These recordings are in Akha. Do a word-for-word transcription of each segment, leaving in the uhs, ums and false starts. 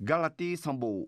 Gaqlaqtiv sanqbof.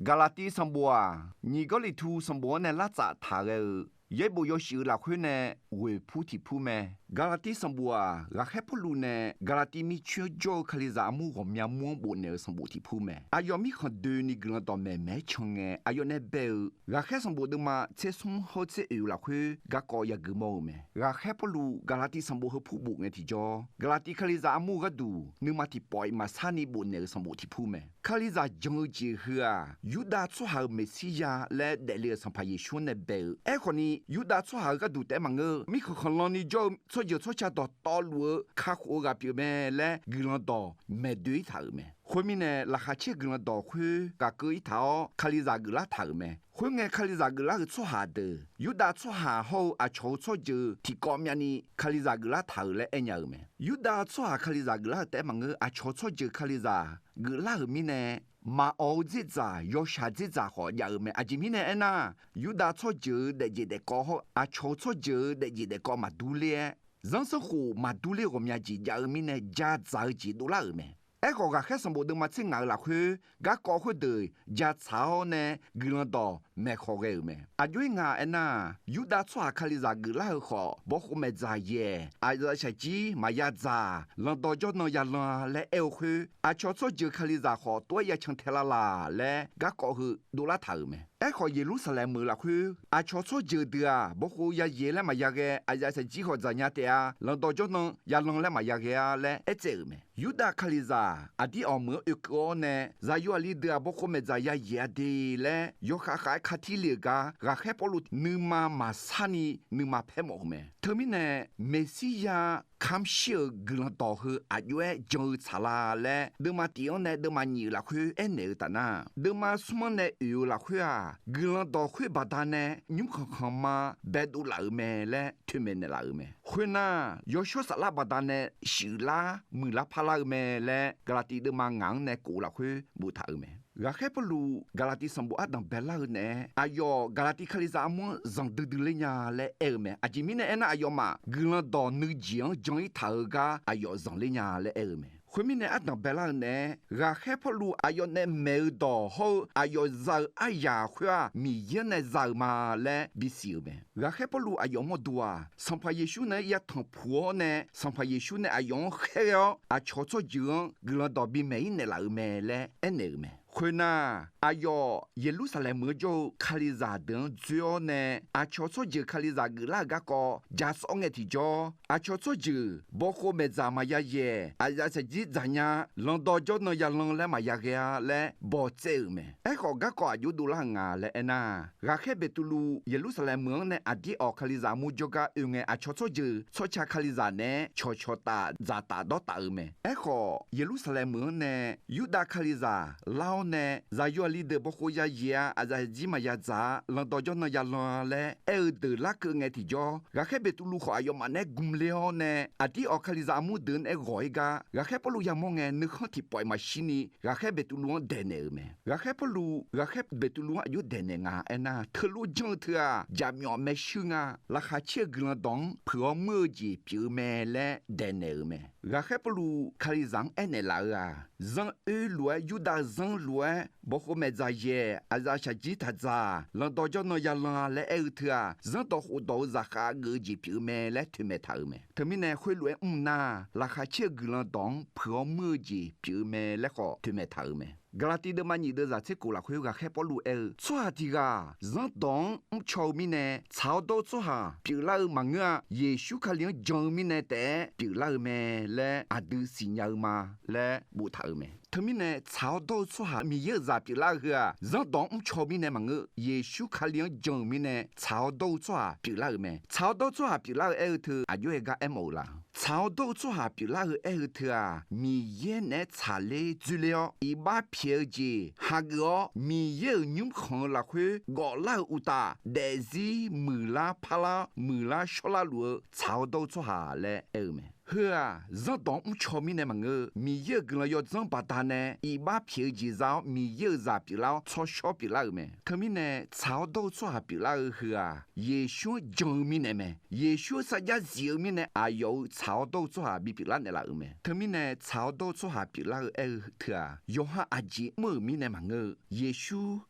Gaqlaqtiv sanqbof-aq, nyiq Gawrliqtu sanqbof-anr nae lartsaf taq ghae-eu yaerbof yawshuif-eu lafkhoer nae ghoeq pur tiq pur mae. Gaqlaqtiv sanqbof-aq, ghaqkhaer Pawrluv nae Gaqlaqtiv micaer-anr jawr-eu Kalizaq armur ghawqmya mur-anr bofnaeq-eu sanqbof tiq pur mae. Aqyawf mirkhanq doeni guiqlanq dawqmaeq maeq-aer can ngae, aqyawf nae bae-eu Ghaqkhaer sanqbof deuvma tser smr hawr tser oeq-eu lafkhoer garkawv yagui mawr-eu mae. Ghaqkhaer Pawrluv Gaqlaqtiv sanqbof heu pur bof ngae tiqjawr, Gaqlaqtiv Kalizaq armur-eu gharduq nuima tiqpawf-iq maqsarni bofnaeq-eu sanqbof tiq pur mae. Kalizaq jan-eu jeq heu-aq, Yurdav tsawrhaq-euq Meqsirya laer daefle-euq Sanqpaq Yeqsur-anr nae bae-eu. Aerkhawfni, Yurdav tsawrhaq-euq gharduq taef-aer maqngeur-eu, mirkhanq khanqlanni jawr-eu tsawrjeuq tsawrca dawqtawvluf-eu kakhof-eu ghaq pyeuf mae laer guiqlanq dawq maeqdoe-ir taq-euq mae. Khoermirnae, laqkhaq caer-eu guiqlanq dawq khoer ghaqkeuv-ir taq-awr, Kalizaq geuflar taq-euq mae. Khoerngae, Kalizaq geuflar-euq tsawrhaq deuq, Yurdav tsawrhaq hawr-eu aqcawq-eu tsawrjeuq tiqkawv myavni Kalizaq geuflar taq-euq laer aernya-euq mae. Yurdav tsawrhaq Kalizaq geuflar-euq taef-aer maqngeur, aqcawq-eu tsawrjeuq Kalizaq geuflar-euq mirnae, maqawq-eu dzerdzaq, yawshaq dzerdzaq khawf jav-eu mae. Aqjeq mirnae aernar, Yurdav tsawrjeuq-eu daefjeq daefkawv hawr-eu aqcawq-eu tsawrjeuq-eu daefjeq daefkawv maqdur ler-aer, zanrsanrkhof maqdur ler ghawqmya jeq jav-eu mirnae, jadzaq-eu jeq dovlar-euq mae. Aerkhawf, Ghaqkhaer sanqbof deuvma tser ngaq-eu lafkhoer garkawv khoerdeuq jatsaq-awr nae guiqlanq dawq maeqkhawq ghae-euq mae. Aqjox-aer nga aernar, Yurdav tsawrhaq Kalizaq geuflar-eu khawf, bawkhov maeqdzaq yaeq, aqyawf shaqjir maqya dzaq, lanqdawq jawrnan yalan laer aer-eu khoer, aqcawq tsawrjeuq Kalizaq khawf tov-aer yacan tae lar laq laer garkawv heu dovlar taq-euq mae. Aerkhawf, Yeqlursaqlaeq meuq lafkhoer aqcawq tsawrjeuq deuq-aq, bawkhov yayaeq laer maqya ghae, aqyawf shaqjir khawf dzaqnya taef-a, lanqdawq jawrnan yalan laer maqya ghae-a laer aertsaev-euq mae. Yurdav Kalizaq aqdir awq meuq-anr oekeuv-awr nae, zaqyo aqli deuq-aq, bawkhov maeqdzaq yayaeq-a de laer yawkhav khav-aer katir le-euq gar, Ghaqkhaer Pawrluv nuima maqsarni nuima paermawf-euq mae. Teumirnae, Meqsirya kamq shir-euq guiqlanq dawq heu aqjox-aer jan-eu tsaq la laer, deuvma tif-anr nae deuvma nyiq-euq lafkhoer aernaeq-eu taf nar, deuvma smr-anr nae oeq-eu lafkhoer-aq, guiqlanq dawq khoer baqdanae nymr khanqkhanq ma baedov laf-euq mae laer toeqmaeq naeqlaf-euq mae. Khoernar, yawshawr saflar baqdanae shuiflar muiqlar parlar-eu mae laer, Gaqlaqtiv deuvma ngaq-anr nae kof lafkhoer boftaq-euq mae. Ghaqkhaer Pawrluv Gaqlaqtiv sanqbof ardanq baelar-eu naeq-aer, aqyawf Gaqlaqtiv Kalizaq armur-anr zanqdui dui ler nya laer aer-eu mae. Aqjeq mirnae aernar, aqyawfmaf guiqlanq dawq nuijeq-anr jan-ir taq-eu gar aqyawf zanqler nya laer aer-eu mae. Khoermirnae, ardanq baelar-eu naeq-aer, Ghaqkhaer Pawrluv aqyawf nae maeq-eu dawq hawr-eu aqyawf za-eu aryaq khoer-aq, Miqyaer-anr nae za-euq ma laer bisiq-euq mae. Ghaqkhaer Pawrluv aqyawf mawrdo-aq, Sanqpaq Yeqsur naeq-aer ya tanqpuq-awr nae, Sanqpaq Yeqsur nae aqyawf-anr khaerghae-awr, aqcawq tsawrjeuq-anr guiqlanq dawq bimaeq-ir naeqlaf-euq mae laer aernaeq-euq mae. Khoernar, aqyawf Yeqlursaqlaeq meuq-anr jawr-eu Kalizaq deuq-anr dzoer-awr nae, aqcawq tsawrjeuq Kalizaq geuflar-euq garkawv ja sawr ngae tiqjawr, aqcawq tsawrjeuq bawkhov maeqdzaq maqya yaeq, aqyawf shaqjir dzaqnya, lanqdawq jawrnan yalan laer maqya ghae-a laer bawqtsaev-euq mae. Aerkhawf, garkawv aqjox dovlar-euq nga laer aernar, Ghaqkhaer Beqtuvluv Yeqlursaqlaeq meuq-anr nae aqdir awq Kalizaq armur jawrgar oe ngae, aqcawq tsawrjeuq tsawrca Kalizaq naeq-aer cawqcawq taf dzaqtaf dawrtaf-eu mae. Aerkhawf, Yeqlursaqlaeq meuq-anr nae Yurdav Kalizaq lar-awr nae, zaqyo aqli deuq bawkhov yayaeq-a, aqyawf shaqjir maqya dzaq-a, lanqdawq jawrnan yalan-a laer aer-eu deuq larkeuv ngae tiqjawr, Ghaqkhaer Beqtuvluv khawf aqyawfmaf naeq-aer gmler-awr nae, aqdir awq Kalizaq armur deuq naeq-aer ghawq-ir gar, Ghaqkhaer Pawrluv yamawr ngae, nuikhanr tiqpawf-iq maqshirni Ghaqkhaer Beqtuvluv-anr daeqnaeq-euq mae. Ghaqkhaer Pawrluv Ghaqkhaer Beqtuvluv-anr aqjox daeqnaeq nga aernar, teulof janr-eu teu-aq, jaqmyawf maershuir nga, laqkhaq caer-eu guiqlanq dawq-anr puiq-awr muir-eu jeq pyeuf-eu mae laer daeqnaeq-euq mae. Ghaqkhaer Pawrluv Kalizaq-anr aernaeq laf-euq-aq, zanr oer lof-aer, Yurdav-eu zanr lof-aer, bawkhov maeqdzaq yaeq, aqzaf shaqjir taq dzaq, lanqdawq jawrnan yalan-a laer aer-eu teu-aq, zanrdawq khofdawq-eu zaqkhav geuf-eu jeq pyeuf-eu mae laer toeqmaeq taq-euq mae. Teumirnae, khoerlof-aer mr nar, laqkhaq caer-eu guiqlanq dawq-anr puiq-awr muir-eu jeq pyeuf-eu mae laer khawf toeqmaeq taq-euq mae. Gaqlaqtiv deuvma nyiq deuvzaq tser kof lafkhoer Ghaqkhaer Pawrluv aer-eu, tsawrhaq tiq ghaq zanrdawq-anr mrcaw-eu mirnae tsaq-awr dawr-eu tsawrhaq pyeuflar-eu maqngeur-a. Yeqsur Kali-anr jan-eu mirnae taef-aer pyeuflar-eu mae laer aqdui siqnya-eu ma laer boftaq-euq mae. Teumirnae, tsaq-awr dawr-eu tsawrhaq Miqyaer-euq zaq pyeuflar-eu heu-aq, zanrdawq-anr mrcaw-eu mirnae maqngeur. Yeqsur Kali-anr jan-euq mirnae tsaq-awr dawr-eu tsawrhaq pyeuflar-euq mae. Tsaq-awr dawr-eu tsawrhaq pyeuflar-eu aer-eu teu aqjox-aer gar aermawf-eu la? Tsaq-awr dawr-eu tsawrhaq pyeuflar-eu aer-eu teu-aq, Miqyaer naeq-aer tsaqler dzoerler-awr, iqbax pyaeq-eu jeq hageuf-awr, Miqyaer-euq nymrkhanq-eu lafkhoer gawflar-euq uqtaf, daefzir muiqlar parlar-awr, muiqlar shawrlar luf-eu tsaq-awr dawr-eu tsawrhaq laer aer-eu mae. Heu-aq, zanrdawq-anr mrcaw mirnae maqngeur. Miqyaer-euq guiqlanq yawdzanr baqdanae iqbax pyaeq-eu jeq za-awr, Miqyaer-euq zaq pyeuflar-awr, tsawrshawr pyeuflar-euq mae. Teumirnae, tsaq-awr dawr-eu tsawrhaq pyeuflar-eu heu-aq, Yeqsur-anr jan-eu mirnae mae. Yeqsur-anr sarjax zif-eu mirnae, aqyawf-euq tsaq-awr dawr-eu tsawrhaq bipyeuflar naeqlaf-euq mae. Teumirnae, tsaq-awr dawr-eu tsawrhaq pyeuflar-eu aer-eu teu-aq, yawqha aqjeq mr-euq mirnae maqngeur-eu. Yeqsur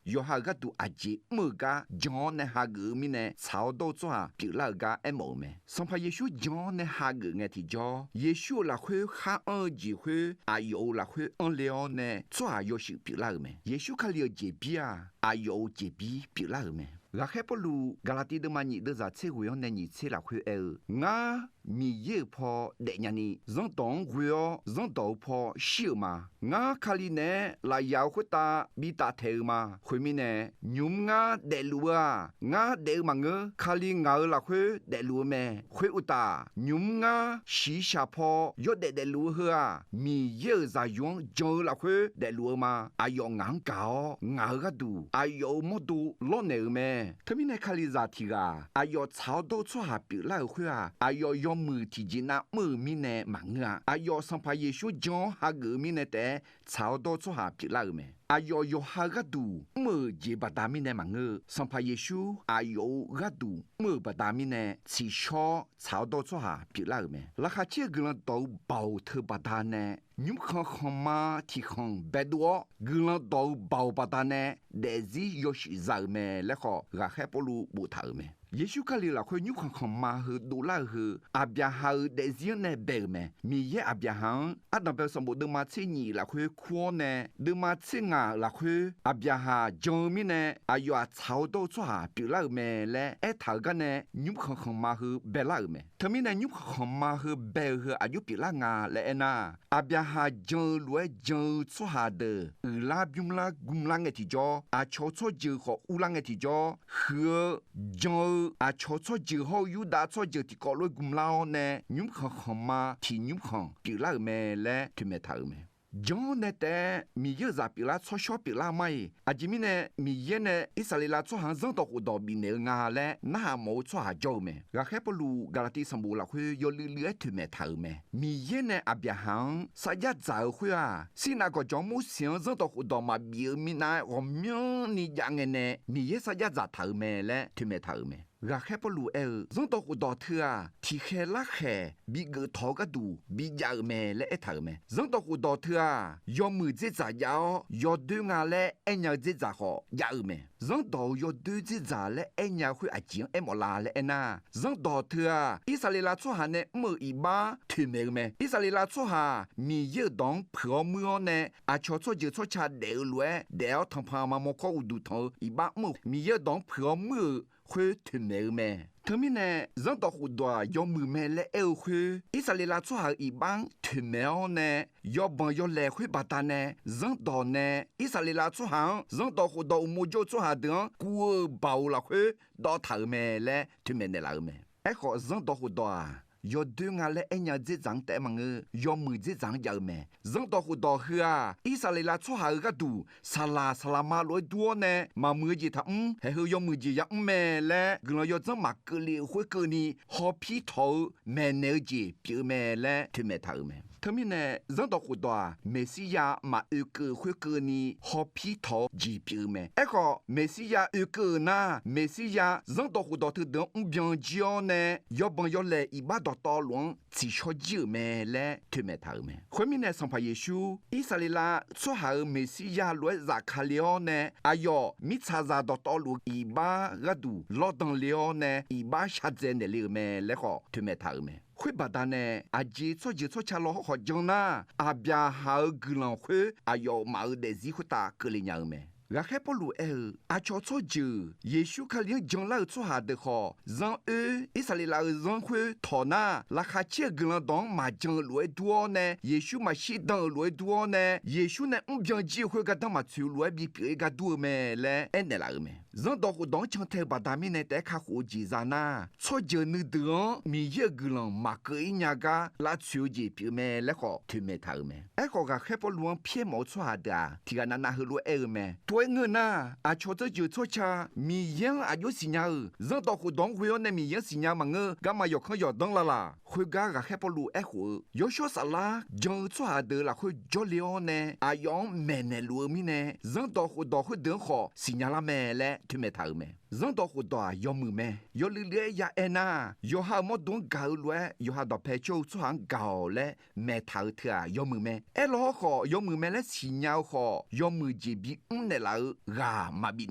yawqha-euq gharduq aqjeq mr-euq gar jan-awr nae hageuf-eu mirnae, tsaq-awr dawr-eu tsawrhaq pyeuflar-euq gar aermawf-euq mae. Sanqpaq Yeqsur jan-awr nae hageuf ngae tiqjawr, Yeqsur-euq lafkhoer khar anr-eu jeq khoer aqyawf-euq lafkhoer anr le-awr nae tsawrhaq yawshuif pyeuflar-euq mae. Yeqsur Kali-euq jeqbir-aq, aqyawf-euq jeqbir pyeuflar-euq mae. Ghaqkhaer Pawrluv Gaqlaqtiv deuvma nyiq deuvzaq tser ghoeq-anr nae nyiq tser lafkhoer aer-eu, Ngar, Miqyaer-euq paw daefnya ni, zanrdawq-anr ghoe-awr zanrdawq-eu paw shir-euq ma. Ngar, Kali naeq-aer lafyaq-eu khoertav bi taftaeq-euq ma. Khoermirnae, nymq-mr ngar daefluf-eu-aq, ngar daef-eu maqngeur. Kali ngaq-euq lafkhoer daefluf-eu mae. Khoeruqtaf, nymq-mr ngar shiqshaq paw yawdaef daefluf-eu heu-aq, Miqyaer-euq zaqyo-anr jan-eu lafkhoer daefluf-eu ma. Aqyawf ngaq-anr gaq-awr, ngaq-euq gharduq aqyawf-euq mawrdo lawrnaeq-euq mae. Teumirnae, Kalizaq tiq ghaq aqyawf tsaq-awr dawr-eu tsawrhaq pyeuflar-euq khoer-aq, aqyawf yawmuiq tiqjeq nav mr-euq mirnae maqngeur-a. Aqyawf Sanqpaq Yeqsur jan-awr hageuf-eu mirnae taef-aer tsaq-awr dawr-eu tsawrhaq pyeuflar-euq mae. Aqyawf yawqha-eu gharduq mr-euq jeq baqda mirnae maqngeur-eu, Sanqpaq Yeqsur aqyawf-euq gharduq mr-euq baqda mirnae tsiqshawr tsaq-awr dawr-eu tsawrhaq pyeuflar-euq mae. Laqkhaq caer-eu guiqlanq dawq-eu baoq teu baqdanae, nymrkhanq khanqma tiqkhanq baedov-awr, guiqlanq dawq-eu baoq baqdanae daefzir yawshuif za-euq mae laer khawf, ghaqkhaer Pawrluv boftaq-euq mae. Yeqsur Kali lafkhoer nymrkhanq khanqma heu dovlar-eu heu, Aqbyaqhaq-euq daefzir-anr nae bae-euq mae. Miqyaer Aqbyaqhaq-anr ardanqbae-eu sanqbof deuvma tser nyiq lafkhoer kur-awr nae, deuvma tser ngaq lafkhoer Aqbyaqhaq jan-eu mirnae aqyawf-aq tsaq-awr dawr-eu tsawrhaq pyeuflar-euq mae laer aertaq-euq garnae, nymrkhanq khanqma heu baelar-euq mae. Teumirnae, nymrkhanq khanqma heu bae-eu heu aqjox pyeuflar nga laer aernar, Aqbyaqhaq jan-eu lof-aer jan-eu tsawrhaq deuq uiqlar bymrlar gmrlar ngae tiqjawr, aqcawq tsawrjeuq khawf urlar ngae tiqjawr, huiq-eu jan-eu aqcawq tsawrjeuq hawr-eu Yurdav tsawrjeuq tiqkawv lof-aer gmrlar-awr nae, nymrkhanq khanqma tiq nymrkhanq pyeuflar-euq mae laer toeqmaeq taq-euq mae. Janr nae taef-aer Miqyaer-euq zaq pyeuflar tsawrshawr pyeuflar mar-iq, aqjeq mirnae Miqyaer nae Irsaqleqlav tsawrhaq-anr zanrdawq khofdawq bifnaeq-eu nga laer narhaq mawf-eu tsawrhaq jawr-eu mae. Ghaqkhaer Pawrluv Gaqlaqtiv sanqbof lafkhoer yawluiv luiv-aer toeqmaeq taq-euq mae. Miqyaer nae Aqbyaqhaq-anr sarjax dzaq-eu khoer-aq, Sirnav gawqjawq-anr Morseq-anr zanrdawq khofdawq maqbif-eu minav-aer ghawqmyanrni jav ngae nae Miqyaer sarjax dzaqtaq-euq mae laer toeqmaeq taq-euq mae. Ghaqkhaer Pawrluv aer-eu, zanrdawq khofdawq teu-aq, tiqkhaeq larkhaeq bigeuf tawq-eu gharduq bijav-euq mae laer aertaq-euq mae. Zanrdawq khofdawq teu-aq, yawmuiq dzerdzaq jav-awr yawdoer nga laer aernya-eu dzerdzaq khawf jav-eu mae. Zanrdawq-euq yawdoer dzerdzaq laer aernya-eu khoer aqjeq-anr aermawf la laer aernar, zanrdawq teu-aq, Irsaqleqlav tsawrhaq nae mr-euq iqbax toeqmaeq-eu mae. Irsaqleqlav tsawrhaq Miqyaer-euq dawq-anr puiq-awr muir-awr nae, aqcawq tsawrjeuq tsawrca daef-eu lof-aer daef-awr tanqpanq maqmawr kawr uqduq tanq-eu iqbax mr-euq, Miqyaer-euq dawq-anr puiq-awr muir-euq khoer toeqmaeq-eu mae. Teumirnae, zanrdawq khofdawq-aq yawmuiq mae laer aer-eu khoer, Irsaqleqlav tsawrhaq-euq iqbax-anr toeqmaeq-awr nae, yawbanq yawlaeq khoer baqdanae zanrdawq nae Irsaqleqlav tsawrhaq-anr zanrdawq khofdawq uqmov jawr-eu tsawrhaq deuq-anr kuv-eu baoq lafkhoer dawvtaq-euq mae laer toeqmaeq naeqlaf-euq mae. Aerkhawf, zanrdawq khofdawq-aq, yawdoer nga laer aernya-eu dzerdzaq-anr taef-aer maqngeur, yawmuiq dzerdzaq-anr jav-eu mae. Zanrdawq khofdawq heu-aq, Irsaqleqlav tsawrhaq-euq gharduq saqlaq saqlaqma lof-aer dur-awr nae maqmuiq-eu jeq taqmr, haeq heu yawmuiq jeq yamr mae laer guiqlanq yawdzanr maqkeuvle-euq khoerkeuvni hawpir tawq-eu maeqnaeq-eu jeq pyeuf-eu mae laer toeqmaeq taq-euq mae. Teumirnae, zanrdawq khofdawq-aq, Meqsirya maqoekeuv khoer keuvni hawpir tawq-eu jeq pyeuf-eu mae. Aerkhawf, Meqsirya oekeuv-euq nar, Meqsirya zanrdawq khofdawq teudeuq-anr mrbyan jir-awr nae, yawbanq yawlaeq iqbax dawqtawvluf-anr tsiqshawr jir-euq mae laer toeqmaeq taq-euq mae. Khoermirnae, Sanqpaq Yeqsur Irsaqleqlav tsawrhaq-euq Meqsirya lof-aer zafkale-awr nae, aqyawf mirtsaqzaq dawqtawvluf-eu iqbax gharduq lawrdan le-awr nae iqbax shardzae naeqle-euq mae laer khawf toeqmaeq taq-euq mae. Khoer baqdanae, aqjeq tsawrjeuq tsawrca lawkhawf jan nar, Aqbyaqhaq-euq guiqlanq khoer aqyawfmaf-euq daefzir khoertav keuvle nya-eu mae. Ghaqkhaer Pawrluv aer-eu, aqcawq tsawrjeuq Yeqsur Kali-anr janlar-euq tsawrhaq deuq khawf, zanr oer Irsaqleqlav-euq zanr khoer tawq nar, laqkhaq caer-eu guiqlanq dawq-anr maqjan-eu lof-aer dur-awr nae, Yeqsur maqshir dan-euq lof-aer dur-awr nae, Yeqsur nae mrbyan jir-eu khoer gardanr maqtsoeq-eu lof-aer bipyeuf-ir gar dur-eu mae laer aernaeq laf-euq mae. Zanrdawq khofdawq-anr cantae-eu baqda mirnae taef-aer kakhof-eu jeq za nar, tsawrjeuq nuideuq-anr Miqyaer-euq guiqlanq maqkeuv-ir nya gar lavtsoeq-eu jeq pyeuf mae laer khawf toeqmaeq taq-euq mae. Aerkhawf, ghaqkhaer Pawrluv-anr pyaer mawf-eu tsawrhaq deuq-aq, tiq ghaq navnav heulof-aer aer-eu mae. Tov-aer ngeur nar, aqcawq dzawrjeuq tsawrca Miqyaer-anr aqjox siqnya-euq zanrdawq khofdawq-anr ghoe-awr nae Miqyaer-anr siqnya maqngeur, garma yawqkanr yawqdanr lavlaq. Khoergar ghaqkhaer Pawrluv aerkhof-eu, yawshawr saflar jan-eu tsawrhaq deuq lafkhoer jawrle-awr nae aqyawf-anr maeqnaeq luf-eu mirnae, zanrdawq khofdawq khoerdeuq-anr khawf siqnya lar mae laer toeqmaeq taq-euq mae. Zanrdawq khofdawq-aq yawmuiq mae. Yawluiv luiv-aer ya aer nar, yawqha-euq mawrdo-anr gaq-eu lof-aer yawqha dawqpae cawr-eu tsawrhaq-anr gaq-awq laer maeq taq-eu teu-aq yawmuiq mae. Aerlaw-awr khawf, yawmuiq mae laer siqnya-eu khawf, yawmuiq jeq bimr naeqlaf-eu ghaq maqbif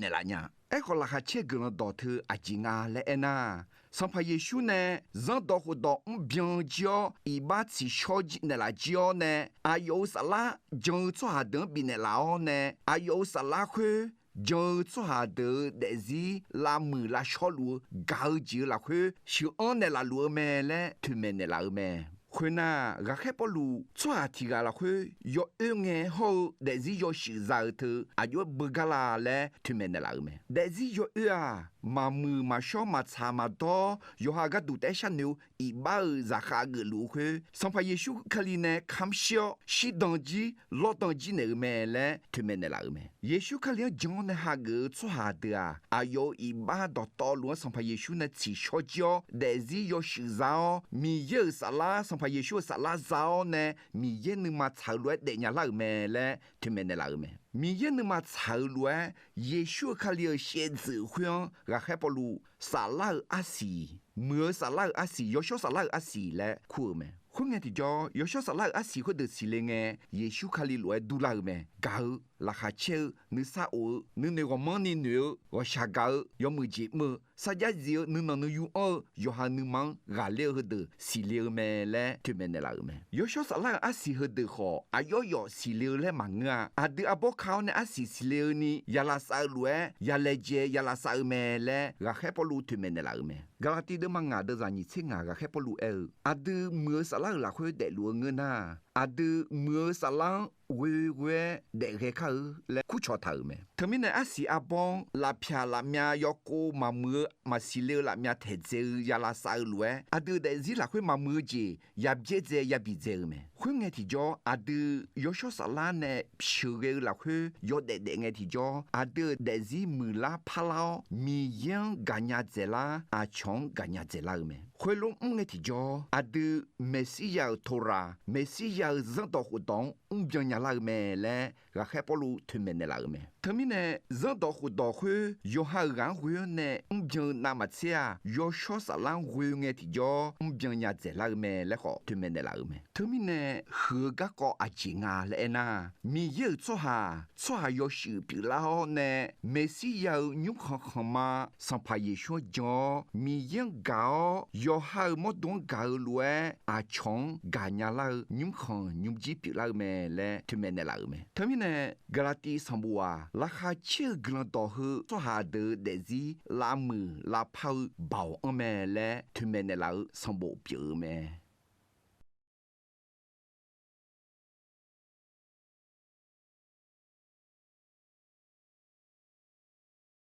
naeqlaf nya. Aerkhawf, laqkhaq caer-eu guiqlanq dawq teu aqjeq nga laer aernar, Sanqpaq Yeqsur nae zanrdawq khofdawq mrbyan jir-awr, iqbax tsiqshawr naeqlaf jir-awr nae, aqyawf-euq saflar jan-eu tsawrhaq deuq-anr bifnaeq laf-awr nae, aqyawf-euq saflar khoer jan-eu tsawrhaq deuq-euq daefzir lavmuiq lavshawr luf-eu gaq-eu jeq-euq lafkhoer sheuq-anr naeqlaf luf-eu mae laer toeqmaeq naeqlaf-eu mae. Khoernar, ghaqkhaer Pawrluv tsawrhaq tiq ghaq lafkhoer yawoer ngae hawr-eu daefzir yawshuif za-eu teu aqjox-aer beugar la laer toeqmaeq naeqlaf-euq mae. Daefzir yawoer-aq, maqmuiq maqshawr maqtsaq maqdawr yawqha gharduq taef-aer sharnoeq-eu iqbax-euq zaqkhav geufluf-eu khoer, Sanqpaq Yeqsur Kali nae kamq shir-awr shirdan jir lawrdan jir naeq-eu mae laer toeqmaeq naeqlaf-euq mae. Yeqsur Kali-anr jan-awr nae hageuf-eu tsawrhaq deuq-aq, aqyawf-euq iqbax dawqtawvluf-anr Sanqpaq Yeqsur nae tsiqshawr jir-awr, daefzir yawshuif za-awr, Miqyaer-euq saflar, Sanqpaq Yeqsur-euq saflar za-awr nae, Miqyaer nuima tsaq-eu lof-aer daefnya lar-euq mae laer toeqmaeq naeqlaf-euq mae. Miqyaer nuima tsaq-eu lof-aer, Yeqsur-eu Kali-euq shaevdzeuf khoer-anr ghaqkhaer Pawrluv saflar-euq arsiq, muiq-eu saflar-euq arsiq, yawshawr saflar-euq arsiq laer kur-eu mae. Khoerngae tiqjawr, yawshawr saflar-euq arsiq khoerdeuq siqle ngae, Yeqsur Kali lof-aer durlar-eu mae. Gaq-eu, laqkhaq caer-eu, nuisar of-eu, nuinoeq ghawqmanrni noeq-eu, ghawqshaq gaq-eu, yawmuiq jeq mr-eu, sarjax zif-eu, nuinanq nuiyu anr-eu, yawqha nuima-anr ghaqler-eu heudeuq siqle-eu mae laer toeqmaeq naeqlaf-euq mae. Yawshawr saflar-euq arsiq heudeuq khawf, aqyawf yawf siqle-eu laer maqngeur-a. Aqdui arbawr ka-awr nae arsiq siqle-eu ni yaqlaf saf-eu lof-aer yalaejae yaqlaf saf-eu mae laer ghaqkhaer Pawrluv toeqmaeq naeqlaf-euq mae. Gaqlaqtiv deuvma ngaq deuvzaq nyiq tser ngaq ghaqkhaer Pawrluv aer-eu, aqdui muiq-eu saflar-euq lafkhoer daefluf-eu ngeur nar, aqdui muiq-eu saflar-anr ghoeghoe-aer daefghae kar-eu laer kurcawq taq-euq mae. Teumirnae arsiq arbawr-anr lafpyaq lafmyav yawkov maqmuiq-eu maqsiq le-eu lafmyav taeqdzae-eu yaqlaf saf-eu lof-aer, aqdui daefzir lafkhoer maqmuiq-eu jeq yabyaerdzae yabiqdzae-eu mae. Khoerngae tiqjawr, aqdui yawshawr saflar nae sheuqghae-eu lafkhoer yawdaef daef ngae tiqjawr, aqdui-euq daefzir muiqlar parlar-awr, Miqyaer-anr gaqnya dzaeqlar, aqcawq-anr gaqnya dzaeqlar-eu mae. Khoerlof mr ngae tiqjawr, aqdui Meqsirya-euq toraq, Meqsirya-euq zanrdawq khofdawq-anr mrbyan nya lar-eu mae laer ghaqkhaer Pawrluv toeqmaeq naeqlaf-euq mae. Teumirnae, zanrdawq khofdawq khoer yawqha-euq ghaq-anr ghoe-awr nae mrbyan-eu navmaqtser-aq, yawshawr saflar-anr ghoe ngae tiqjawr mrbyan nya dzaeqlar-eu mae laer khawf toeqmaeq naeqlaf-euq mae. Teumirnae, huiq-eu garkawv aqjeq nga laer aernar, Miqyaer-euq tsawrhaq, tsawrhaq yawshuif pyeuflar-awr nae, Meqsirya-euq nymrkhanq khanqma Sanqpaq Yeqsur-anr jan-awr, Miqyaer-anr gaq-awr, yawqha-euq mawrdo-anr gaq-eu lof-aer aqcawq-anr gaqnya lar-eu nymrkhanq nymrjir pyeuflar-eu mae laer toeqmaeq naeqlaf-euq mae. Teumirnae, Gaqlaqtiv sanqbof-aq, laqkhaq caer-eu guiqlanq dawq heu tsawrhaq deuq-eu daefzir lavmuiq lavpar-eu baoq anr mae laer toeqmaeq naeqlaf-eu sanqbof pyeuf-eu mae.